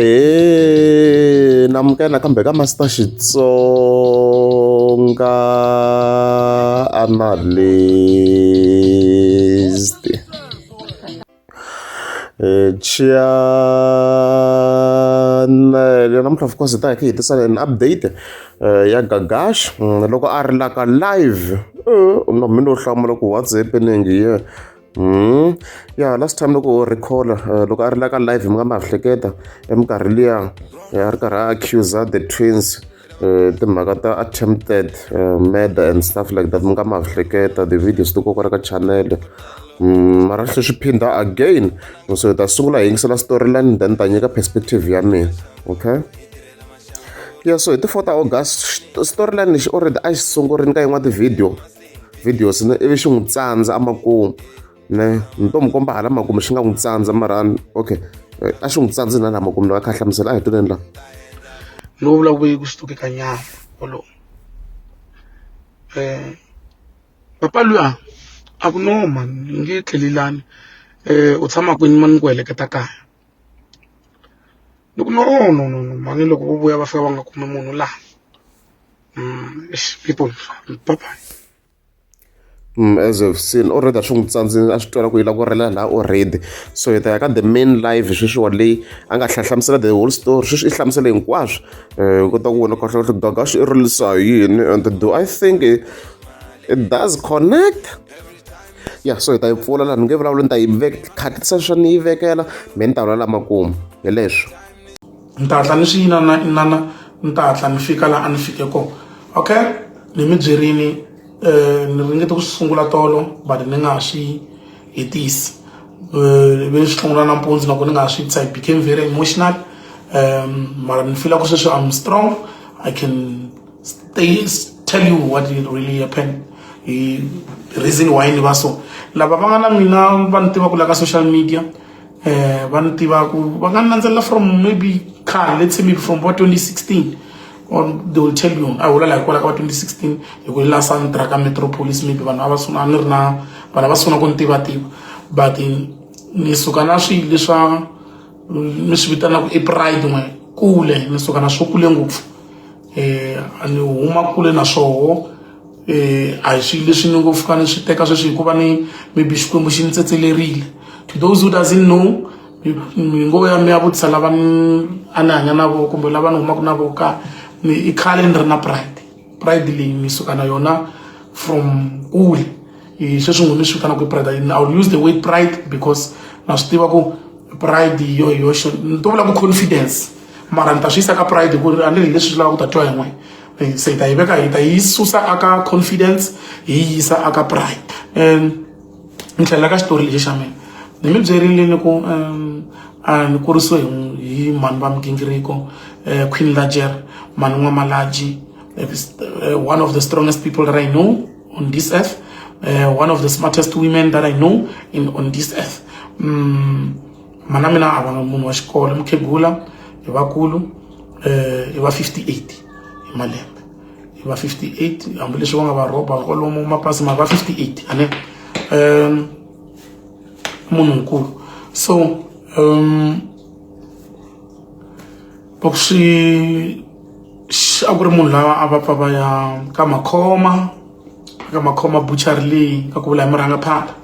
Ahee namukela nakambe ka Master Xitsonga Analyst channel namuntlha of course hi ta hi kha hi tisa an update ya Gagash loko a ri la ka live na mina no hlamula ku what's happening here. Ya last time loko ho recall loko a ri la ka live mi nga ma hleketa eminkarhi liya a ri karhi a accuser the twins timhaka ta attempted murder and stuff like that mi nga ma hleketa the videos ti kokwala ka channel. Mara swi swi phindha again, so hi ta sungula hi yingisela storyline then ta nyika perspective ya mina, okay. Yeah, so hi ti 4 ta August storyline lexi already a xi sungurile ka yin'wana ti-video videos ne ivi xi n'wi tsandza emakumu ne ni to mi komba hala makumu xi nga n'wi tsandza mara okay a xi n'wi tsandzi na laha makumu loko a kha a hlamusela a hi tweleni la. No vula ku ku swi ka nyama wolowo papa luya a ku no mani ni nge tlhelelani u tshama kwini mani ku heleketa kaya. Ni ku no no no no mhani loko vo vuya va fika va nga kumi munhu laha eish people bye bye. As you've seen already a swi n'wi tsandzile a swi twela ku yi lava ku rilela laha already so hi ta ya ka the main live sweswiwa leyi a nga hlamusela the whole story sweswi i hlamusele hinkwaswo u kota ku vona kahle kahle Gagash i rilisa hi yini and do I think it does connect. Ya so hi ta yi pfula laha ni nge vulavuli ni ta yi khatisa swa ni yi vekela me ni ta vula la makumu hi leswi. Ni ta hatla ni swi inana inana ni ta hatla ni fika laha a ni fike kona okay ni mi byerini ni ringete ku swi sungula tolo but ni nga ha swi hetisi ivi ni swi sungula nampundzu loko ni nga ha swi hetisi I became very emotional mara ni feel ku sweswi I'm strong I can stay tell you what really happened hi reason why ni va so lava va nga na mina va ni tivaka la ka social media va ni tivaka va nga ni landzelela from maybe khale let's say maybe from va 2016 or they will tell you a hula laha hikwalaho ka va 2016 hi ku la Santra ka Metropolis maybe vanhu a va sungula a ni ri na vanhu a va sungula ku ni tiva tiva but ni suka na swilo leswa mi swi vitanaka i pride n'we kule ni suka na swo kule ngopfu a ni huma kule na swoho a hi swilo leswi ni ngo fika ni swi teka sweswi hikuva ni maybe Xikwembu xi ni tsetselerile to those who doesn't know mi ngo ya mi ya vutisa lava ni a ni hanya na voho kumbe lava ni humaka na voho ka ni i khale ni ri na pride pride leyi ni suka na yona from kule hi sweswi n'wi mi swi vitanaka i pride I will use the word pride because na swi tiva ku pride hi yo hi yoxe ni to vula ku confidence mara ni ta swi yisa ka pride ku ri a ni ri leswi swi lavaka ku ta twa hi n'we se hi ta yi veka hi ta yi susa aka confidence hi yi yisa aka pride ni tlhelela ka xitori lexi xa mina ni mi byerile ni ku a ni kurisiwe hi mhani va migingiriko Queen Lajer mhani N'wamalaji one of the strongest people that I know on this earth one of the smartest women that I know in on this earth mhana mina a va munhu wa xikolo mukhegula hi vakulu i va 58 hi malembe hi va 58 hambileswi va nga va rhoba kwalomu mapasi ma va 58 ane munhu nkulu so loko swi a ku ri munhu lava a va pfa va ya ka makhoma ka makhoma butchery leyi ka ku vula hi murhangaphala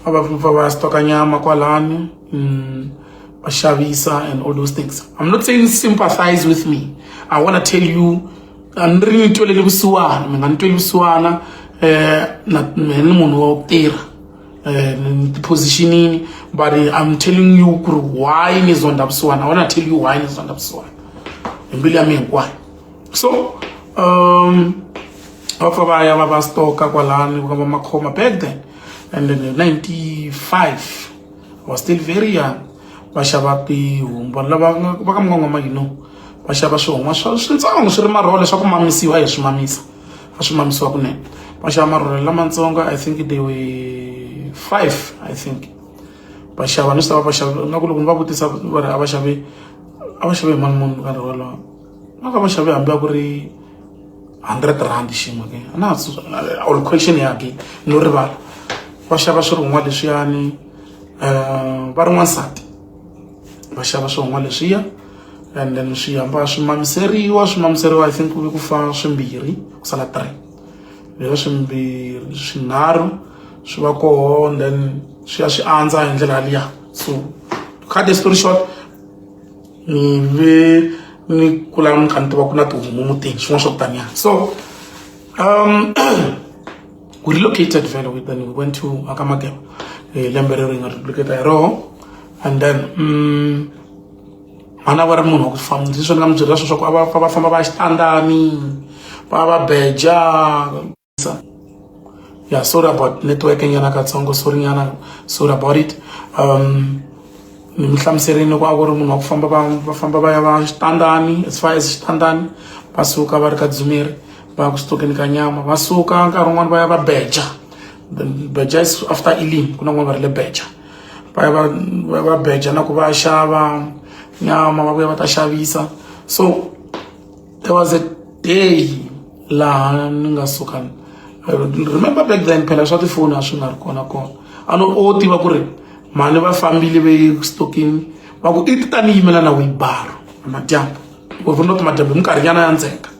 a va pfa va ya stoka nyama kwalani va xavisa and all those things I'm not saying sympathize with me I wanna tell you a ni ri ni tweleli vusiwana mi nga ni tweli vusiwana na mehe ni munhu wa ku tirha ni ti-positionini but I'm telling you ku ri why ni zonda vusiwana I wanna tell you why ni zonda vusiwana hi mbilu ya mina hinkwayo so va pfa va ya va va stoka kwalani va va makhoma back then and then in 95 I was still very young va xava tihomu vanhu lava va ka Mungwangwama you know va xava swihon'wa swa swintsongo swi ri marhole swa ku mamisiwa hi swi mamisa a swi mamisiwa kunene va xava marhole lamatsongo I think they were 5 I think va xava ni swi ta va xava nga ku loko ni va vutisa va ri a va xave a va xave hi mali muni nkarhi wolowo va ka va xave hambi a ku ri 100 rand xin'we ke a na ha all question ya ke no rivala va xava swirhun'wa leswiyani va ri n'wansati Va xava swihon'wa leswiya and then swi hamba swi mamiseriwa, swi mamiseriwa. I think ku ve ku fa swimbirhi, ku sala three, leswi swimbirhi swinharhu swi va koho, and then swi ya swi andza hi ndlela yaliya. So to cut the story short, ni ve ni kula ni kha ni tiva ku na tihomu mutini, swin'wana swa ku taniya. So we relocated vele, then we went to akamageba lembe rero hi nga relocate hi roho. And then mhana va ri munhu wa ku famba, leswi ni nga mi byela swo swa ku a va va famba va ya xitandani, va va beja. Yeah, sorry about network nyana katsongo, sorry nyana, sorry about it. Ni mi hlamuserini ku a ku ri munhu wa ku famba, va va famba va ya va xitandani, as far as xitandani, va suka va ri ka Dzumeri va ya ku switokeni ka nyama, va suka nkarhi wun'wani va ya va beja. Then beja is after Elim, ku na n'wana va ri le beja, va ya va va beja na ku va xava nyama, va vuya va ta xavisa. So there was a day laha ni nga suka. Remember back then phela swa tifoni a swi nga ri kona kona, a no o tiva ku ri mhani va fambile ve stokini, va ku i ti ta ni yimela na wheelbarrow madyambu, or not madyambu, hi minkarhi nyana ya ndzheka,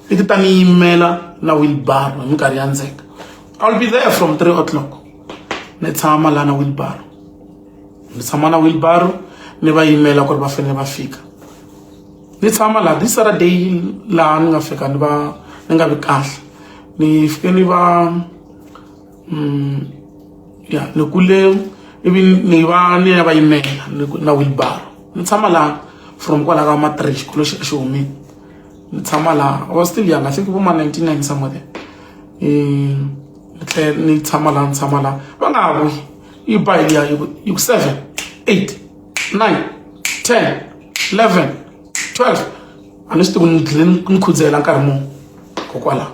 i ti ta ni yimela na wheelbarrow hi minkarhi ya ndzheka. I'll be there from 3 o'clock. Ni tshama laha na wheelbarrow, ni tshama na wheelbarrow, ni va yimela ku ri va fanele va fika. Ni tshama laha this Saturday laha ni nga fika ni va ni nga vi kahle, ni fike ni va ya ni kule, ivi ni va ni ya va yimela na wheelbarrow. Ni tshama laha from kwalaho ka ma 3, xikolo xi xi humile, ni tshama laha. I was still young, I think vo ma 99 somewhere there. Ni tlhela ni tshama laha, ni tshama laha, va nga ha vuyi. Yi ba hi liya yi ku 7, 8, 9, 10, 11, 12. A ni swi tivi, ni dlile ni khudzela nkarhi muni kokwalaho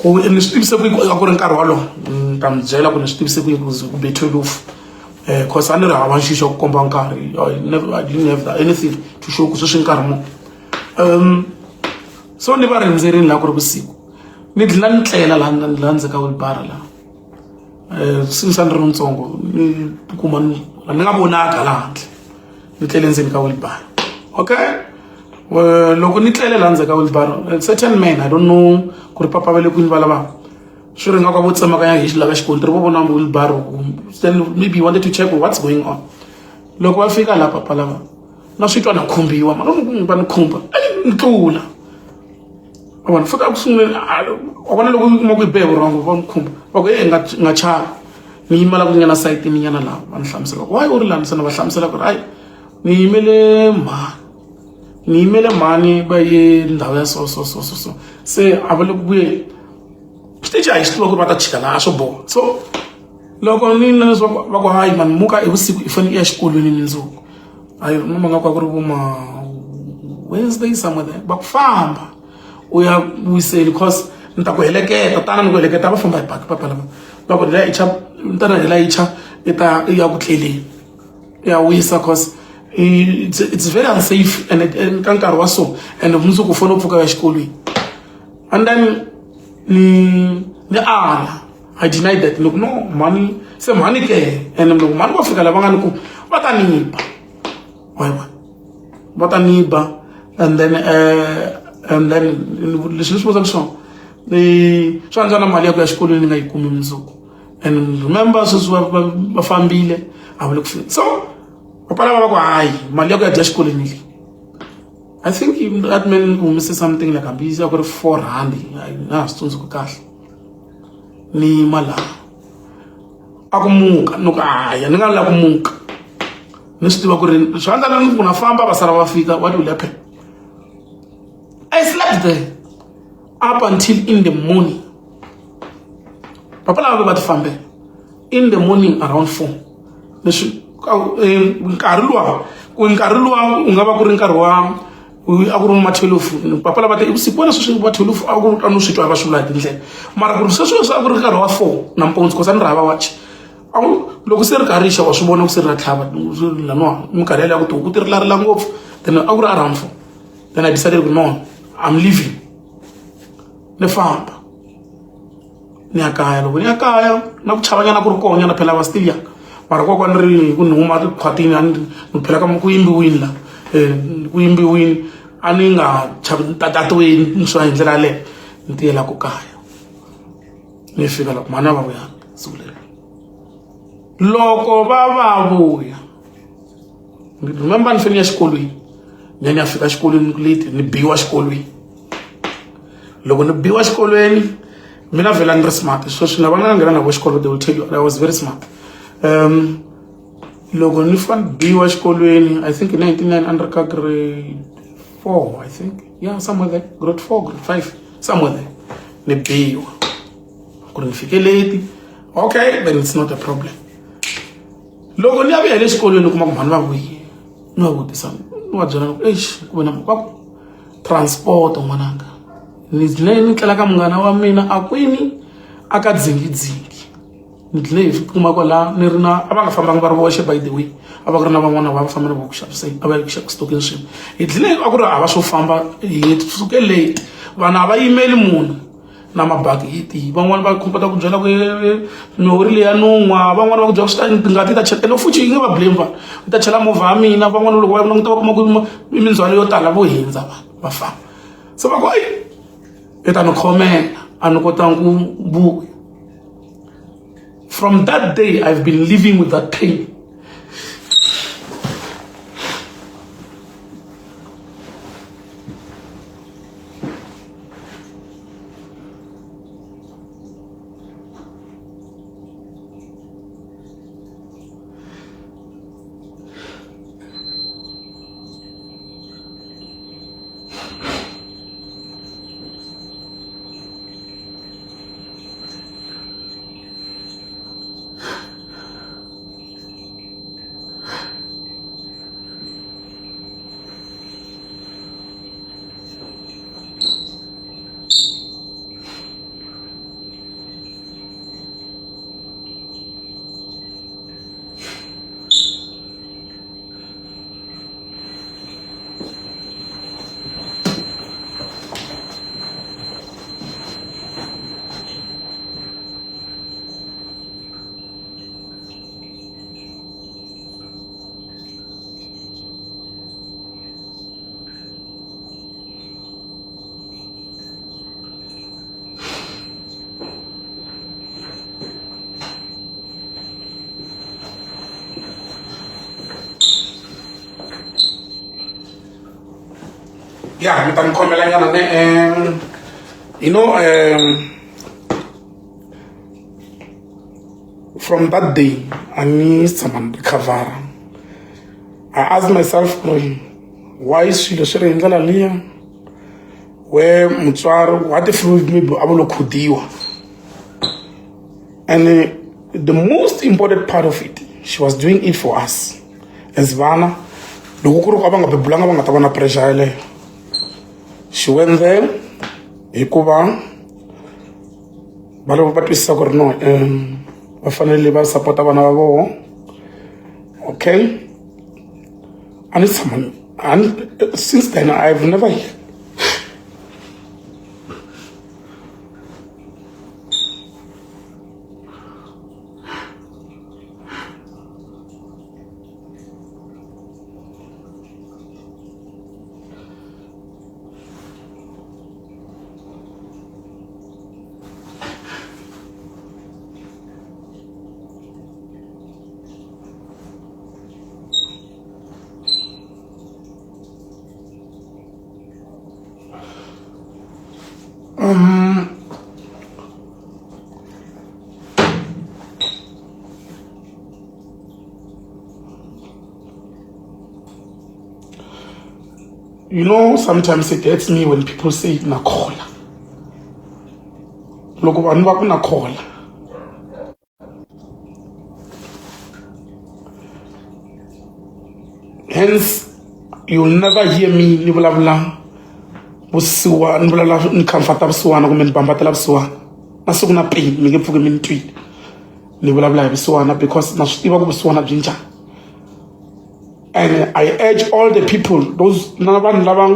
ku ni swi tivise ku a ku ri nkarhi wolowo. Ni ta mi byela ku ni swi tivise ku yini ku be 12, cause a ni ri hava xixo ku komba nkarhi. I never, I didn't have that anything to show ku sweswi nkarhi muni. So ni va rindzerini laha ku ri vusiku, ni dlina ni tlela laha laha ndzeni ka wheelbarrow laha. Since a ni ri ntsongo, ni tikuma ni ni nga vonaka laha handle, ni tlele ndzeni ka wheelbarrow. Okay, loko ni tlele laha ndzeni ka wheelbarrow, a certain man, I don't know ku ri papa va le kwini, va lava swi ri nga ka vo tsemakanya hi xilava xikontiri, vo vona wheelbarrow, then maybe you wanted to check what's going on. Loko va fika laha papa lava, na swi twa na khumbiwa, mara va ni khumba, ni tlula. Wa vona, futhi a ku sunguleni wa vona, loko u kuma ku yi be vurhongo, va ni khumba, va ku e nga nga chavi. Ni yimela ku nyana sayitini nyana laha, va ni hlamusela ku why u ri lani. Se na va hlamusela ku ri hayi, ni yimele mhani, ni yimele mhani, va ye ndhawu ya so so so so so, se a va le ku vuyeni. Xitichi a hi xi tiva ku ri va ta chika laha, swo boha. So loko ni na leswaku va ku hayi mani, muka i vusiku, i fanele i ya xikolweni mundzuku. I remember nga ku a ku ri vo ma Wednesday somewhere there. Va ku famba u ya wiseli, cause ni ta ku heleketa, tana ni ku heleketa. Va famba hi baki papa lava, va ku hi layicha, ni ta na hi layicha, i ta i ya ku tleleni, i ya wisa, cause it's very unsafe and ka nkarhi wa so, and mundzuku u fanele u pfuka ya xikolweni. And then ni ala, I denied that. Loko no mhani se mhani ke, and loko mhani va fika la va nga ni ku va ta ni ba, wa yi vona, va ta ni ba. And then and then leswi ni swi vutaka swona ni swi antswa na mali ya ku ya xikolweni ni nga yi kumi mundzuku. And remember, sweswi va fambile, a va le ku fika. So papa lava va ku hayi, mali ya ku ya dya xikolweni leyi, I think that man humise something like hambi ya ku ri R4, na ha swi tsundzuki kahle. Ni yima laha, a ku muka, ni ku haya, ni nga la ku muka, ni swi tiva ku ri swi andla ni ku na famba, va sala va fika, what will happen? I slept there up until in the morning. Papa lava va ti fambela in the morning around 4. Leswi nkarhi luwa, ku nkarhi luwa u nga va ku ri nkarhi wa a ku ri ma 12. Papa lava te vusiku wena sweswi va 12, a ku a no swi twa va swi vula hi tindlela, mara ku ri sweswi a ku ri nkarhi wa 4 nampundzu, cause a ni ri hava watch. Loko se ri karhi rixa, wa swi vona ku se ri ra tlhava laniwa, minkarhi yaleyo ku tihuku ti rilarila ngopfu. Then a ku ri around 4. Then I decided ku no, I'm leaving, ni famba ni ya kaya. Loko ni ya kaya, na ku chavanyana ku ri kona nyana, phela va still young. Mara kokwa ni ri ku ni huma khwatini a ni ni phela ka ku yimbiwini la ku yimbiwini a ni nga chavi tatatiweni ni swa hi ndlela yaleyo ni tiyela ku kaya ni fika loko mhani a va vuyanga siku leri loko va va vuya remember ni fanele ya xikolweni ni ya ni ya fika xikolweni late ni biwa xikolweni loko ni biwa xikolweni mina vhela ni ri smart sweswi na vana nga nghena na vo xikolo they will tell you I was very smart loko ni fane biwa xikolweni I think in 99 a ni ri ka grade 4 I think yeah somewhere there grade 4 grade 5 somewhere there ni biwa ku ri ni fike late okay then it's not a problem loko ni ya vuya hi le xikolweni ni kuma ku mhani va vuye ni va vutisa ni va byela ku exi ku ve na va ku transport n'wananga ni dlile ni tlela ka munghana wa mina a kwini a ka dzingidzingi ni dlile hi kuma kwala ni ri na a va nga fambanga va ri voxe by the way a va ku ri na van'wana va va famba na vo ku xaviseni a va yi ku xitokeni swin'we hi dlile a ku ri hava swo famba hi suke late vanhu a va yimeli munhu na mabakiti van'wani va kota ku byela ku mihori leya nun'wa van'wani va ku byela ku swi ta tingati ta chela ene futhi yi nge va blame vanhu yi ta chela movha ya mina van'wani loko va languta va kuma ku i mindzhwalo yo tala vo hindza vanhu va famba se va ku ayi i ta ni khomela a ni kotanga ku vuya from that day I've been living with that pain. Ya mi ta ni khomela nyana ne you know from that day a ni si tshama ni recover-a. I asked myself ku ri why swilo swi ri hi ndlela liya where mutswari what if maybe a vo lo khudiwa and the most important part of it she was doing it for us as vana loko ku ri ku a va nga bebulanga va nga ta va na pressure yeleyo she went there hikuva va lava va twisisa ku ri no va fanele va sapota vana va vona okay a ni tshama a ni since then I've never You know, sometimes it hurts me when people say nakhola. Loko vanhu va ku nakhola. Hence, you'll never hear me ni vulavula vusiwana ni vulavula ni comforta vusiwana kumbe ni bambatela vusiwana na siku na pain mi nge pfuki mi ni twile ni vulavula hi vusiwana because na swi tiva ku vusiwana byi njhani and I urge all the people those na vanhu lava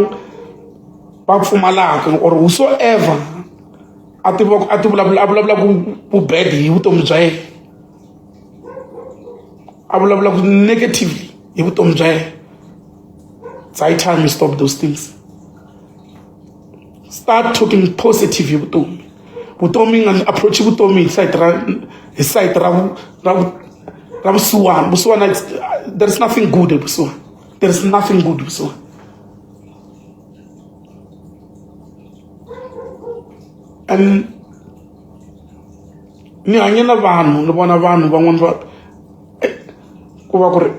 va pfumalaka or whosoever a tiva a ti vulavula a vulavula ku bad hi vutomi bya yena. A vulavulaka negatively hi vutomi bya yena. It's high time you stop those things. Start talking positive hi vutomi. Vutomi nga approach vutomi hi side ra hi side ra ra ra vusiwana. Vusiwana there is nothing good hi vusiwana. There is nothing good vusiwana. And ni hanye na vanhu ni vona vanhu van'wana va ku va ku ri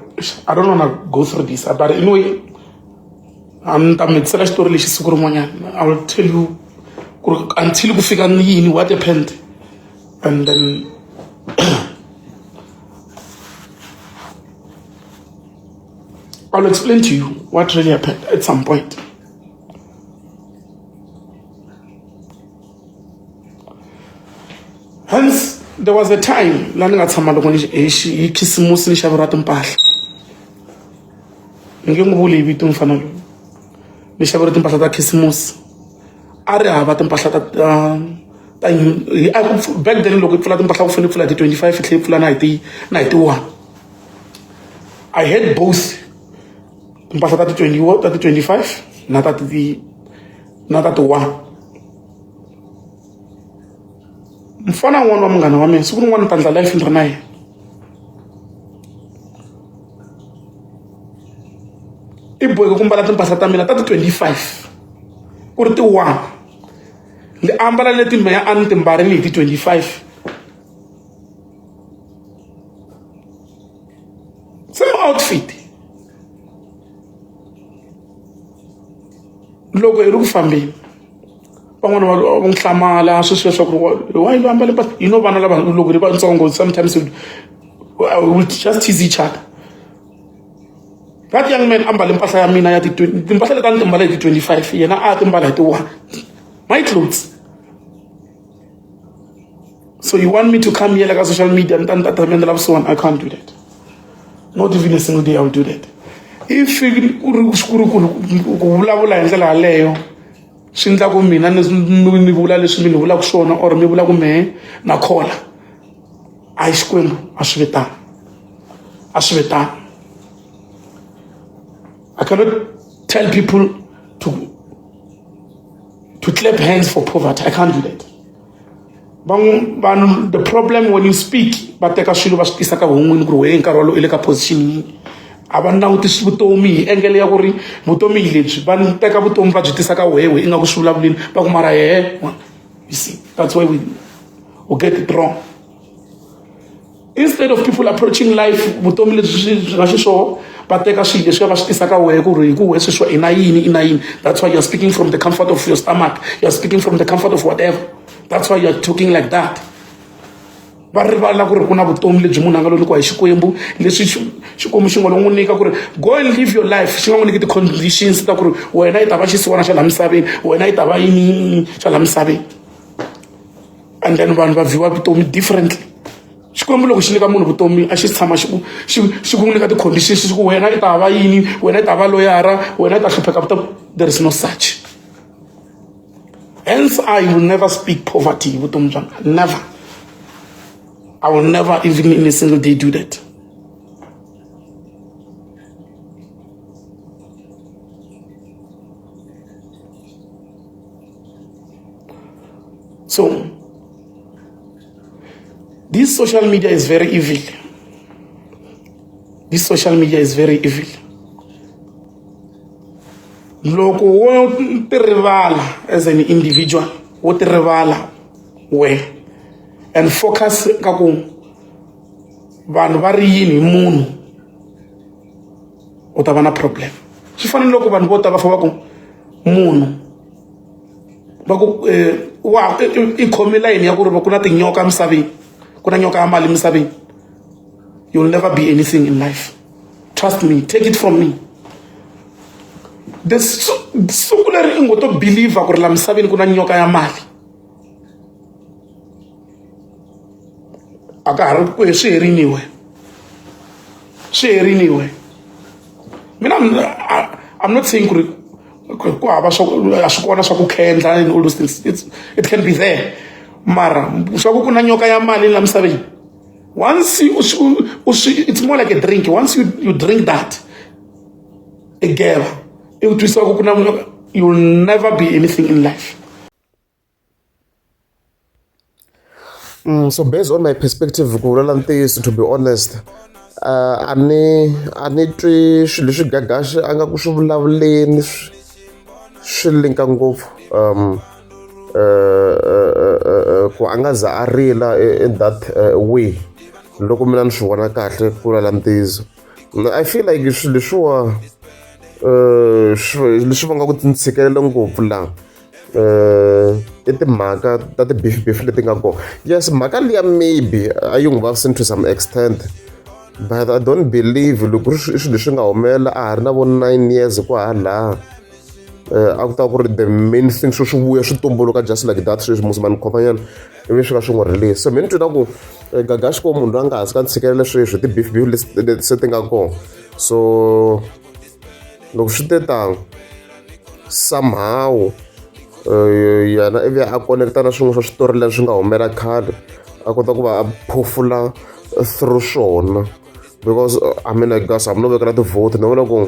I don't wanna go through this but anyway a ni ta mi hetisela xitori lexi siku rin'wanyana. I will tell you ku ri until ku fika yini, what happened, and then I'll explain to you what really happened at some point. Hence, there was a time la ni nga tshama loko ni hi khisimusi ni xaveriwa timpahla. Ni nge n'wi vuli hi vito mfana loyi. Ni xaveriwe timpahla ta khisimusi. A ri hava timpahla ta ta ta back then loko yi pfula timpahla ku fanele yi pfula hi ti 25 yi tlhela yi pfula na hi ti na hi ti 1. I had both timpahla ta ti 20 ta ti 25 na ta ti na ta ti 1. Mfana wun'wana wa munghana wa mina siku rin'wana ni ta ndla life ni ri na yena. I boheke ku mbala timpahla ta mina ta ti 25 ku ri ti 1. Ni ambala leti mehe a ni ti mbarile hi ti 25. Same outfit. Loko hi ri ku fambeni van'wana va n'wi hlamala sweswiya swa ku ri why va ambale mpahla, you know vana lava loko ri vatsongo sometimes we will just tease each other. That young man ambale mpahla ya mina ya ti timpahla leti a ni ti mbala hi ti 25 yena a ti mbala hi ti 1, my clothes. So you want me to come here like a social media and ta mi endlela vusiwana? I can't do that. Not even a single day I will do that. If ku ri ku ri ku ku vulavula hi ndlela yaleyo swi endla ku mina ni ni vula leswi mi ni vulaka swona or mi vula ku mehe na khola, a hi Xikwembu, a swi ve tano, a swi ve tano. I cannot tell people to clap hands for poverty. I can't do that. Vanhu, the problem when you speak, va teka swilo va swi tisa ka wun'wini ku ri wehe hi nkarhi wolowo i le ka position yini. A va langutisi vutomi hi engele ya ku ri vutomi hi lebyi, va teka vutomi va byi tisa ka wehe, wehe ingaku swi vulavuleni va ku mara yehe. You see, that's why we get it wrong. Instead of people approaching life vutomi lebyi byi nga xiswona, va teka swilo leswiya va swi tisa ka wehe ku ri hi ku wehe sweswiwa i na yini, i na yini. That's why you are speaking from the comfort of your stomach, you are speaking from the comfort of whatever. That's why you are talking like that. Va rivala ku ri ku na vutomi lebyi munhu a nga lo nyikiwa hi Xikwembu, leswi Xikwembu xi nga lo n'wi nyika ku ri go and live your life. Xi nga n'wi nyiki ti-conditions ta ku ri wena i ta va xisiwana xa laha misaveni, wena i ta va yini yini xa laha misaveni, and then vanhu va viewa vutomi differently. Xikwembu loko xi nyika munhu vutomi a xi tshama xi ku xi xi ku nyika ti-conditions, xi ku wena i ta va yini, wena i ta va loyara, wena i ta hlupheka vutomi. There is no such. Hence I will never speak poverty hi vutomi bya mina. Never. I will never even in a single day do that. So this social media is very evil. This social media is very evil. Loko wo ti rivala as an individual, wo ti rivala we and focus ka ku vanhu va ri yini hi munhu, u ta va na problem. Swi fana ni loko vanhu vo ta va fa va ku munhu va ku wa i khome layini ya ku ri ku na tinyoka emisaveni, ku na nyoka ya mali emisaveni. You will never be anything in life. Trust me, take it from me. The siku leri i ngo to believe ku ri la misaveni ku na nyoka ya mali, a ka ha ri ku swi heriniwe, swi heriniwe. Mina I'm not saying ku ri ku hava swa a swi kona swa ku khendla and all those things, it can be there, mara swa ku ku na nyoka ya mali la misaveni. Once you, it's more like a drink. Once you drink that, i geva i ku twisisa ku na you'll never be anything in life. So based on my perspective, ku vulela ntiyiso, to be honest, a ni twi swilo leswi Gagashi a nga ku swi vulavuleni swi linka ngopfu ku a nga za a rila in that way. Loko mina ni swi vona kahle, ku vulela ntiyiso, I feel like swilo leswiwa leswi va nga ku ntshikelelo ngopfu laha i timhaka ta ti-beef beef leti nga kona. Yes, mhaka liya maybe a yi n'wi vavisini to some extent, but I don't believe loko ri i swilo leswi nga humelela a ha ri na vo 9 years kwahalaha, a ku ta ku ri the main thing swo swi vuya swi tumbuluka just like that sweswi musimani khomanyana ivi swi va swi n'wi release. So mina ni twi na ku Gagashi ko munhu loyi a nga hansi ka ntshikelelo sweswi ti-beef beef leti se ti nga kona. So loko swi te tano, somehow yena ivi a connecta na swin'wana swa switori leswi nga humela khale, a kota ku va a phofula through swona, because I mean, I guess hambi no vekela ti-vote, ni vona ku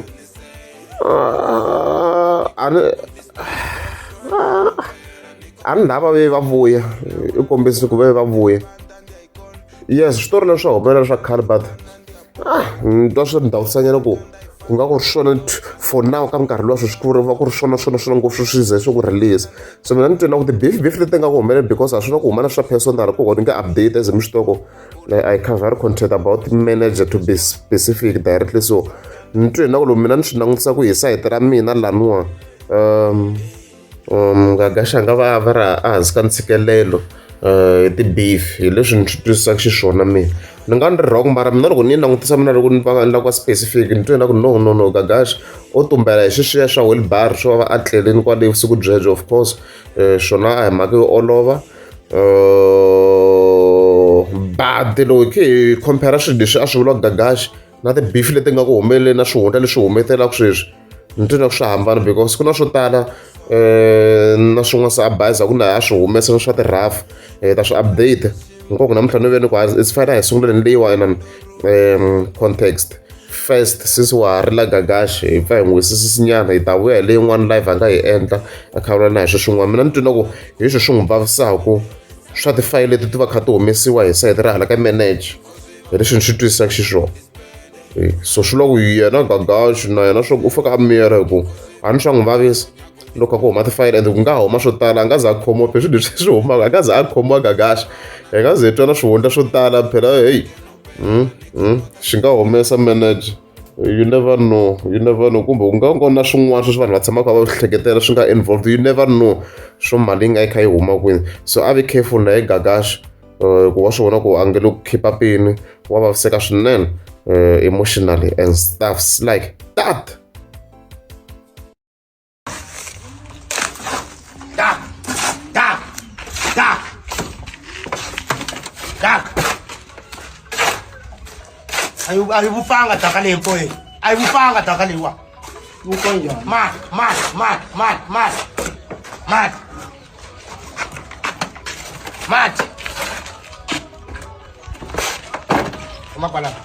a ni lava ve va vuya i kombisa ku ve va vuya. Yes, switori leswi swa humelela swa khale, but ni twa swi ni dawutisanyana ku ku nga ku ri swona for now ka minkarhi luwa sweswi ku ri va ku ri swona swona swona ngopfu swi ze swi ku release. So mina ni twi na ku ti-beef beef leti nga ku humelela, because a swi na ku humana swa personal ku ni nge update as mi swi tiva ku I cover content about manager, to be specific directly. So ni twi na ku loko mina ni swi langutisa ku hi sayiti ra mina laniwa, Gagashi a nga va va ri ehansi ka ntshikelelo hi ti-beef, hi leswi ni swi twisisaka xiswona. Mina ni nga ni ri wrong, mara mina loko ni yi langutisa, mina loko ni va ni lava ku va specific, ni twe na ku no, no, no, Gagashi o tumbela hi sweswiya swa wheelbarrow swo va a tlelini kwale vusiku byebyo. Of course, swona a hi mhaka yo olova, but loko hi khe hi compare swilo leswi a swi vuriwaka Gagashi na ti-beef leti nga ku humeleleni na swihundla leswi humetelaka sweswi, ni twi na ku swi hambana, because ku na swo tala na swin'wana se a bayizaku na a swi humesa swa ti-rough ta swi update nkoku namuntlha ni ve ni ku it's fine, a hi sunguleni leyiwa inani context first, since wa ha ri la Gagashi, hi pfa hi n'wi wisisisinyana, hi ta vuya hi leyin'wana live a nga hi endla a kha vula na hi swi swin'wana. Mina ni twi na ku hi swi swi n'wi vavisaku swa tifayili leti ti va kha ti humesiwa hi sayiti ra hala ka manager, hi leswi ni swi twisisaka xiswona. So swi vula ku yena Gagashi na yena swa ku u fika a miyela hi ku a ni swa n'wi vavisa loko ku huma tifayili, and ku nga huma swo tala, a nga za a khomiwa phela swilo leswi swi humaka, a nga za a khomiwa Gagashi, hi nga ze hi twa na swihundla swo tala phela. Heyi, xi nga humesa manager, you never know, you never know, kumbe ku nga ku na swin'wana sweswi vanhu va tshamaka va swi hleketela swi nga involved, you never know swo mali yi nga yi kha yi huma kwini. So a be careful na ye Gagashi, ku wa swi vona ku a nge le ku keep upini, wa vaviseka swinene emotionally and stuffs like that. Dak, dak, dak, dak. A yi vupfanga daka leyi, mfoyeni. A yi vupfanga daka leyiwa. Vupfa njhani? Mati, mati, mati, mati, mati, mati, mati. Huma kwalano.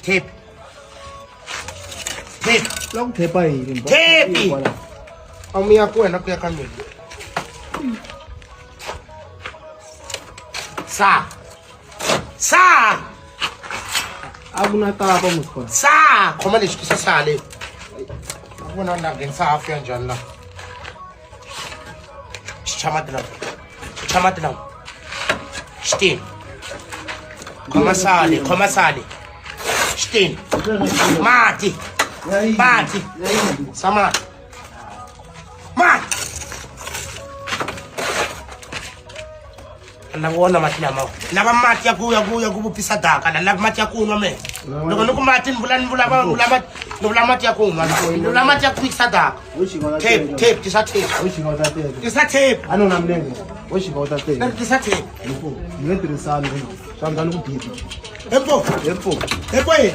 Tape. Tape. La ku thepa yini? Thepi! A mu ya ku wena ku ya ka mina. Sa. Sa. A ku na tapa musikona. Sa. Khoma lexi tisa sa leyi. A ku vona la nghenisa hafu ya njhani la. Xicha mati lawa. Xicha mati lawa. Xitini. Khoma sale, khoma sale. Xitini. Mati. Mati. Sa mati. Mati. Na wona mati lamawa, lava mati ya ku vupfisa daka la, lava mati ya ku nwa. Mina loko ni ku mati, ni vula ni vula mati ya ku nwa, ni vula mati ya ku fikisa daka. Tape, tape, tisa tape. Wo xika u ta teka. Tisa tape. A no na milenge. Wo xika u ta teka. Tisa tape. Ni nge tirhisani ku swa ni ku biza. Empo. Empo. Empo ye.